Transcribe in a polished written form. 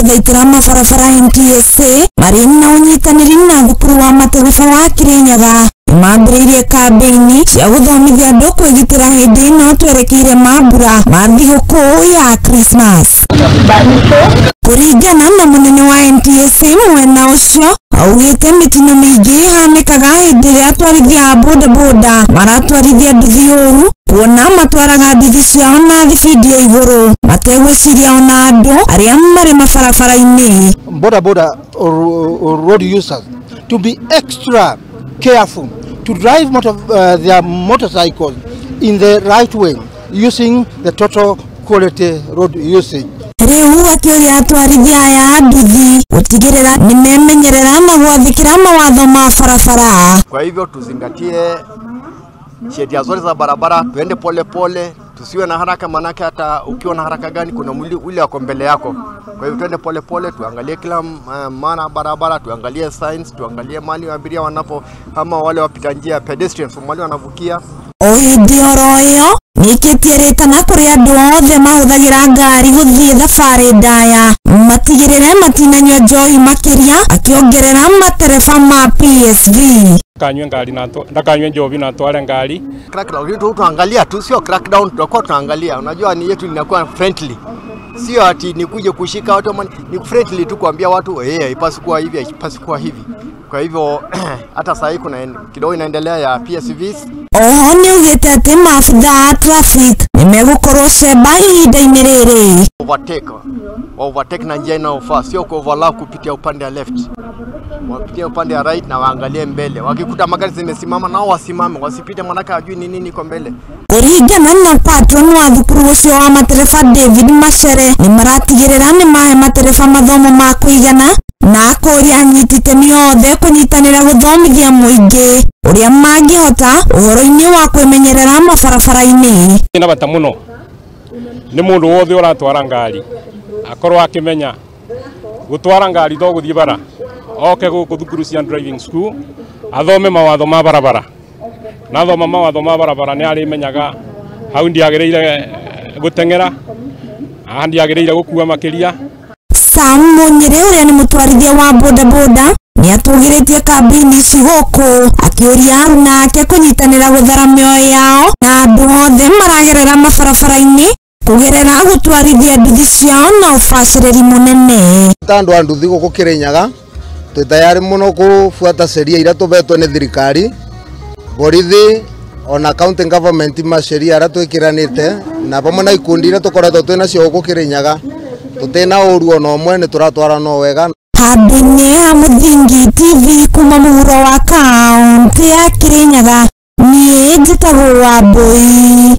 Gũthaitĩra mabarabara NTSA marĩ na ũnyitanĩri na thukuru wa matereba wa Kirinyaga nĩmambĩrĩirie kambĩini cia gũthomithia andũ kwĩgitĩra hĩndĩ ĩno twerekeire mambura ma thigũkũ ya Christmas. Kũringana na mũnene wa NTSA mwena ũcio, augĩte mĩtino mĩingĩ ĩhanĩkaga hĩndĩ ĩrĩa atwarithia a bodaboda maratwarithia nduthi ũru, kuona matwaraga nduthi ciao na thibindi ya igũrũ mategwĩciria ona andũ arĩa marĩ mabarabara-inĩ. Boda boda or road users to be extra careful to drive their motorcycles in the right way using the total quality road usage. Rĩu akĩũria atwarithia aya a nduthi gũtigĩrĩra nĩmemenyerera na gwathĩkĩra mawatho ma barabara. Kwa hivyo tuzingatie sheria zote za barabara, tuende pole pole, tusiwe na haraka, manake hata ukiwa na haraka gani kuna mwili ule wako mbele yako. Kwa hivyo tuende pole pole, tuangalie kila maana barabara, tuangalie signs, tuangalie mali abiria wanapo ama wale wapita njia pedestrians mali wanavukia. O hĩndĩ oro ĩyo nĩikĩtie rĩtana kũrĩ andũ othe mahũthagĩra ngari gũthiĩ thabarĩ ndaya matigĩrĩre matinanyua njohi makĩria, akĩongerera matereba ma PSV. Ndakanyue ngari na ndakanyue njohi na tware ngari. Crackdown tu tuangalia tu, sio crackdown, tutakuwa tunaangalia. Unajua ni yetu inakuwa friendly. Sio ati nikuje kushika watu, ni friendly tu kuambia watu haipasi kuwa hivi, haipasi kuwa hivi. Kwa hivyo hata sasa kuna kidogo inaendelea ya PSVs. Oho nĩaugĩte atĩ maabithaa a traffic nĩmegũkorwo cemba ihinda-inĩ rĩrĩ. Overtake na njia inayofaa, sio ku overlap kupitia upande wa left. Wapitie upande wa right na waangalie mbele. Wakikuta magari zimesimama nao wasimame, wasipite manake hajui ni nini iko mbele. Kũringana na patron wa thukuru ũcio wa matereba David Macere, nĩmaratigĩrĩra nĩmahe matereba mathomo ma kũigana na akũria anyiti itemi othe kũnyitanĩra gũthomithia mũingĩ ũrĩa mangĩhota ũhoro-inĩ wa kwĩmenyerera mabarabara-inĩ. Ina bata mũno nĩ mũndũ wothe ũratwara ngari akorwo akĩmenya gũtwara ngari to gũthiĩ bara, oke gũkũ thukuru cia driving school athome mawatho ma barabara, na athoma mawatho ma barabara nĩ arĩmenyaga hau ndiagĩrĩire gũteng'era, haha ndiagĩrĩire gũkua makĩria. Sam Munyire ũrĩa nĩ mũtwarithia wa bodaboda nĩatũgĩrĩtie kambĩini ici gũkũ akĩũria aruna ake kũnyitanĩra gũthara mĩoyo yao na andũ othe maragerera mabarabara-inĩ kũgerera gũtwarithia nduthi ciao na ũbacĩrĩri mũnene. Ta andũ a nduthi gũkũ Kirinyaga twĩ tayari mũno kũbuata sheria iria tũhetwo nĩ thirikari, borithi ona county government ma sheria aria twĩkĩranĩte na pamwe na ikundi iria tũkoretwo twĩ nacio gũkũ Kirinyaga tũtĩna ũru ona ũmwe, nĩ tũratwarana o wega. Handũ-inĩ ha Mũthingi TV kuma mũhuro wa kaũntĩ ya Kirinyaga, niĩ njĩtagwo Wambui.